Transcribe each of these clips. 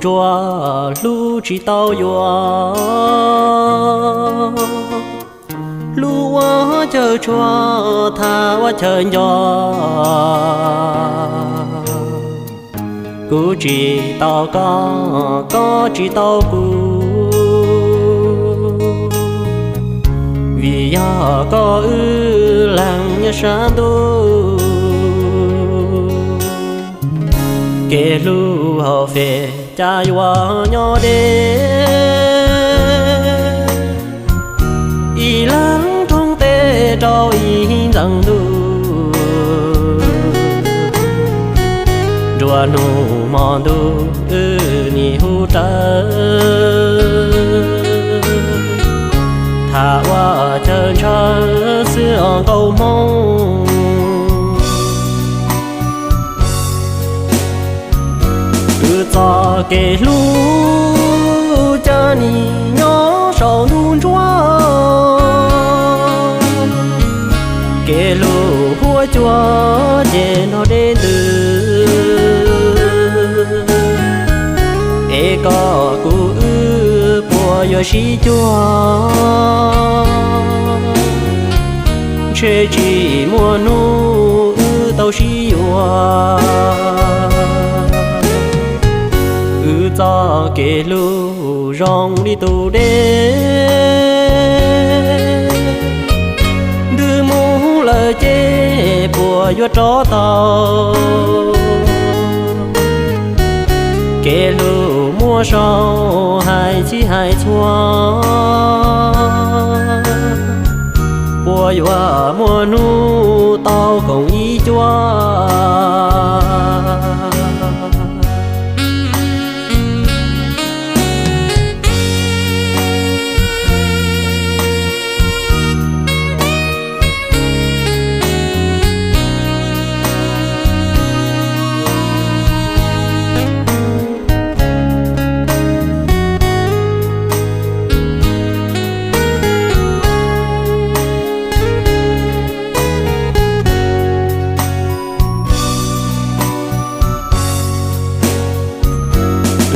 Yuav hlub tsis tau yuav, hlub ua chaw tshuav tham ua chaw nco. Kuv tsis tau koj, koj tsis tau kuv, vim yog koj wb leeg nyob sab ntuj. Kev hlub hauv fem cas yuav nyob deb, ib leeg roob teb rau ib ntxeev ntuj. Nruab hnub hmo ntuj wb nim hu rawv, tham ua chaw ntshaw xwb os nkauj Hmoob. Wb txoj kev hlub cas nim nyob saum ntuj ntsuab. Kev hlub huab cua ces nrog deb ntws, es koj kuv wb puas yuav sib cuag, ntshe tsis muaj hnub wb tau sib yuav. Wb txoj kev hlub zoo li tus dej, ntws mus lawm ces puas yuav rov tau. Kev hlub muaj sau hais txhij hais txhua, puas yuav muaj hnub tau koom ib cuab.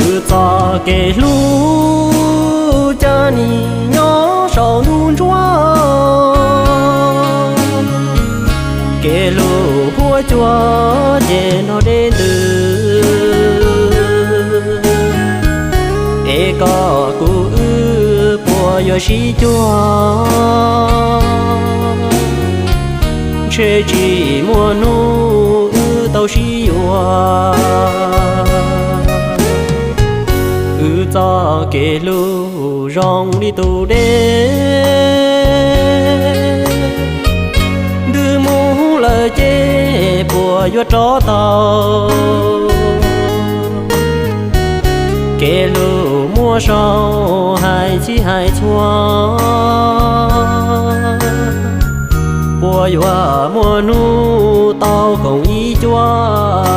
Wb txoj kev hlub cas nim nyob saum ntuj ntsuab. Kev hlub huab cua ces nrog deb ntws, es koj kuv wb puas yuav sib cuag, ntshe tsis muaj hnub wb tau sib yuav. Wb txoj kev hlub zoo li tus dej, ntws mus lawm ces puas yuav rov tau. Kev hlub muaj sau hais txhij hais txhua, puas yuav muaj hnub tau koom ib cuab.